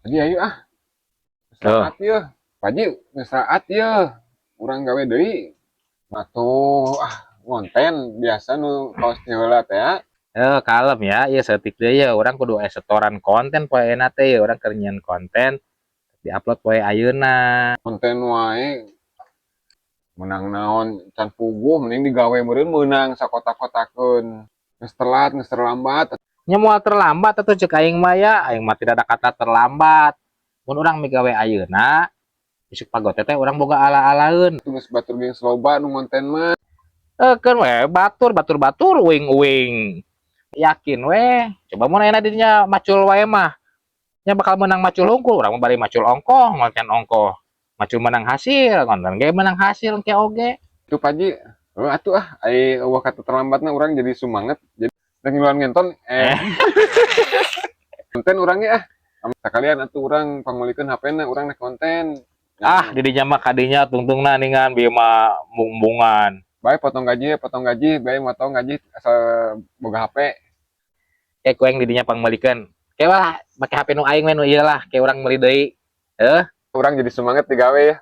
Jadi ayo ah. Saat ya. Pak Haji, saat ya. Urang gawe deui. Atuh ah, ngonten biasa nu kaos ti heula teh ya. Eh, kalem ya, iya saeutik deui ya, urang kudu aya setoran konten poe teh ya, urang keur nyieun konten diupload poe ayeuna. Konten wae menang naon can puguh, mending digawe meureun meunang sakotak-kotakeun. Geus telat, geus terlambat. Nya moal terlambat atuh cek aing mah ya, aing mah tidak ada kata terlambat. Mun urang migawe ayeuna, isuk pagote teh urang boga ala-alaeun. Itu geus batur geus loba nu ngonten mah. Eh, keun we batur batur batur uing-uing. Yakin we, coba mun ayeuna dinya macul wae mah. Nya bakal menang macul hungkul, urang mah bari macul ongkoh, ngonten ongkoh. Macul menang hasil, konten ge menang hasil engke oge. Itu Pak Haji, oh, atuh ah, ai euweuh kata terlambatna urang jadi semangat. Jadi rek ngiluan ngenton eh konten urangnya ah. Sekalian atuh urang pangmeulikeun HP-na, urang rek konten. Ah, didinya mah kadinya tungtungna ningan bieu mah mung-mungan. Bae potong gaji, potong gaji, bae motong gaji asal boga HP. Kayak ku aing didinya pangmeulikeun. Kayak lah, make HP nu aing we nu ieu lah, kayak urang meuli deui. Eh, Urang jadi semangat digawe ya.